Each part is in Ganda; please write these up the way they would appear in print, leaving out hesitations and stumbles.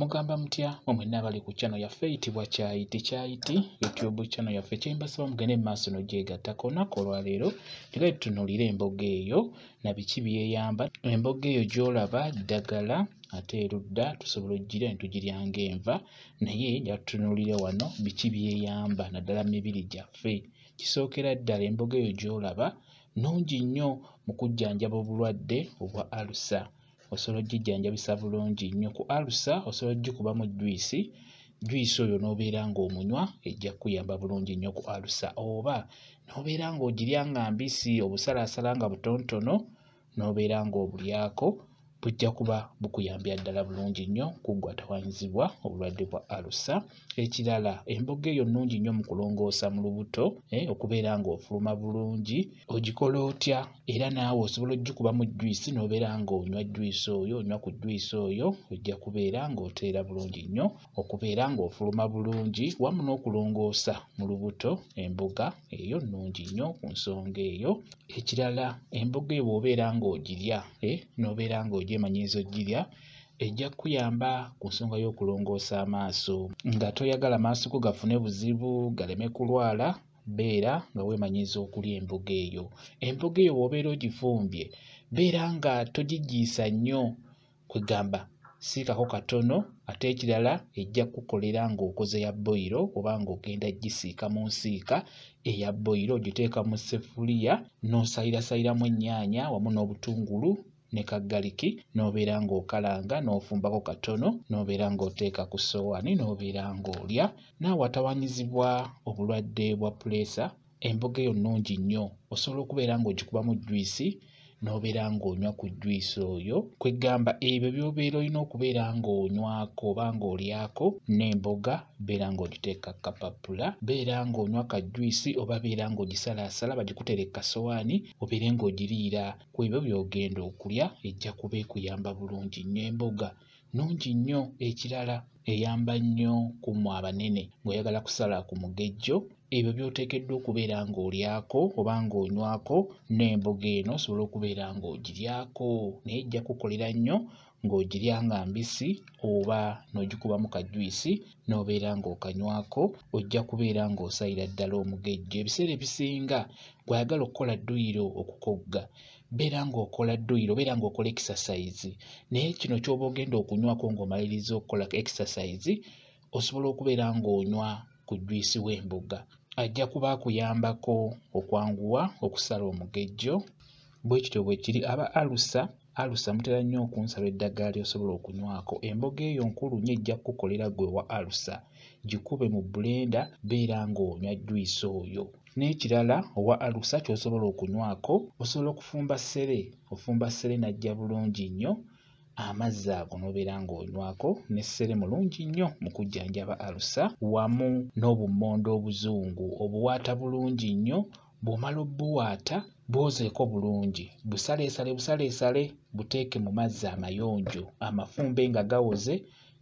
Mugamba mutya mwenna abali ku channel yaffe eyitibwa Kyayiti Kyayiti YouTube channel yaffe, kyembasaba mugende mu maaso n'ogyegattako. Olunaku olwaleero tugenda tutunuulire emboga eyo na biki byeyamba. Emboga eyo gy'olaba ddagala, ate erudda tusobola oggirya ne tugirya ng'enva, naye njagala wano biki byeyamba naddala mu mibiri gyaffe. Kisookera ddala emboga eyo gy'olaba nnungi nnyo mu kujjanjaba obulwadde obwa alusa. Osobola ogijjanjabisa bulungi nnyo. Ku alusa osobola ogikubamu juyisi, juyisi oyo n'obeera ng'omunywa, ejja kukuyamba bulungi nnyo ku alusa. Oba n'obeera ng'ogirya nga mbisi, obusalaasala nga butonotono n'obeera ng'obulyako, bujja kuba bukuyambira ddala bulungi nnyo ku ggwe atawaanyizibwa obulwadde bwa alusa. Ekirala, emboga eyo nnungi nnyo mu kulongoosa mu lubuto, okubeera ng'ofuluma bulungi. Ogikola otya? Era naawe osobola ogikubamu juyisi n'obeera ng'onywa juyisi oyo, onywa ku juyisi oyo, ojja kubeera ng'oteera bulungi nnyo okubeera ng'ofuluma bulungi wamu n'okulongoosa mu lubuto. Emboga eyo nnungi nnyo ku nsonga eyo. Ekirala, emboga eyo bw'obeera ng'ogirya, n'obeera ng'ogyemanyiiza ogirya, ejja kukuyamba ku nsonga y'okulongoosa amaaso. Nga toyagala maaso go gafune buzibu, galeme kulwala, beera nga weemanyiiza okulya emboga eyo. Emboga eyo bw'obeera ogifumbye, beera nga togigiisa nnyo, kwegamba siikako katono. Ate ekirala, ejja kukukolera ng'okoze ya boyiro oba ng'ogenda gisiika mu nsiika eya boyiro. Ogiteeka mu ssefuliya n'osalirasayiramu ennyaanya wamu n'obutungulu ne kaggaliki, n'obeera ng'okalanga n'ofumbako katono, n'obeera ng'oteeka ku ssowaani n'obeera ng'olya. Naawe atawaanyizibwa obulwadde bwa puleesa, emboga eyo nnungi nnyo. Osobola okubeera ng'ogikubamu juyisi n'obeera ng'onywa ku juyisi oyo. Kwegamba ebyo by'obeera olina okubeera ng'onywako oba ng'olyako n'emboga, beera ng'ogiteeka ku kapapula, beera ng'onywa ka juyisi oba beera ng'ogisalaasala bagikuteere ku kasowaani obeere ng'ogiriira ku ebyo by'ogenda okulya, ejja kuba ekuyamba bulungi nnyo. Emboga nnungi nnyo. Ekirala, eyamba nnyo ku mmwe abanene ng'oyagala kusala ku mugejjo, ebyo by'oteekeddwa okubeera ng'olyako oba ng'onywako n'emboga eno osobola okubeera ng'ogiryako, naye ejja kukukolera nnyo ng'ogirya nga mbisi oba n'ogikubamu ka juyisi n'obeera ng'okanywako, ojja kubeera ng'osayira ddala omugejjo. Ebiseera ebisinga gw'ayagala okukola dduyiro okukogga, beera ng'okola dduyiro, beera ng'okola exercise. Naye kino ky'oba ogenda okunywako ng'omaliriza okukola exercise, osobola okubeera ng'onywa ku juyisi w'emboga, ajja kuba akuyambako okwanguwa okusala omugejjo. Bwe kityo bwe kiri. Aba alusa, alusa mutera nnyo okunsaba eddagala ly'osobola okunywako. Emboga eyo nkulu nnyo, ejja kukukolera ggwe wa alusa. Gikube mu blender, beera ng'onywa juyisi oyo. N'ekirala, owa alusa ky'osobola okunywako, osobola okufumba ssere, ofumba ssere n'ajja bulungi nnyo, amazzi ago n'obeera ng'onywako. Ne ssere mulungi nnyo mu kujjanjaba alusa, wamu n'obummonde obuzungu obuwaata bulungi nnyo. Bw'omala obbuwaata, bwozeeko bulungi, busaleesale busaleesale, buteeke mu mazzi amayonjo amafumbe nga gawoze,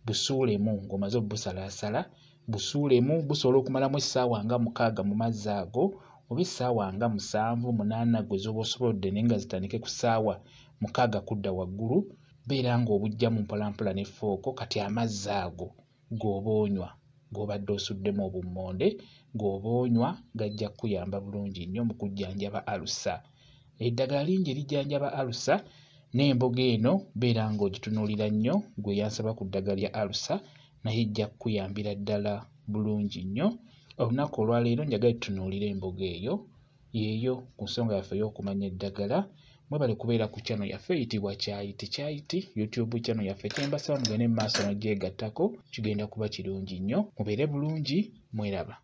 busuulemu ng'omaze obbusalaasala, busuulemu. Busobola okumalamu essaawa nga 6 mu mazzi ago, oba essaawa nga 7, 8 gwe z'oba osobolodde, naye nga zitandike ku ssaawa 6 kudda waggulu. Beera ng'obuggyamu mpolampola ne ffooko. Kati amazzi ago g'oba onywa g'obadde osuddemu obummonde, g'oba onywa gajja kukuyamba bulungi nnyo mu kujjanjaba alusa. Eddagala lingi erijjanjaba alusa, n'emboga eno beera ng'ogitunuulira nnyo gwe yansaba ku ddagala lya alusa, naye ejja kukuyambira ddala bulungi nnyo. Olunaku olwaleero njagala tutunuulire emboga eyo yeeyo ku nsonga yaffe ey'okumanya eddagala. Mwebale kubeera ku channel yaffe eyitibwa Kyayiti Kyayiti YouTube channel yaffe. Kyembasaba mugende mu maaso n'ogyegattako, kigenda kuba kirungi nnyo. Mubeere bulungi, mweraba.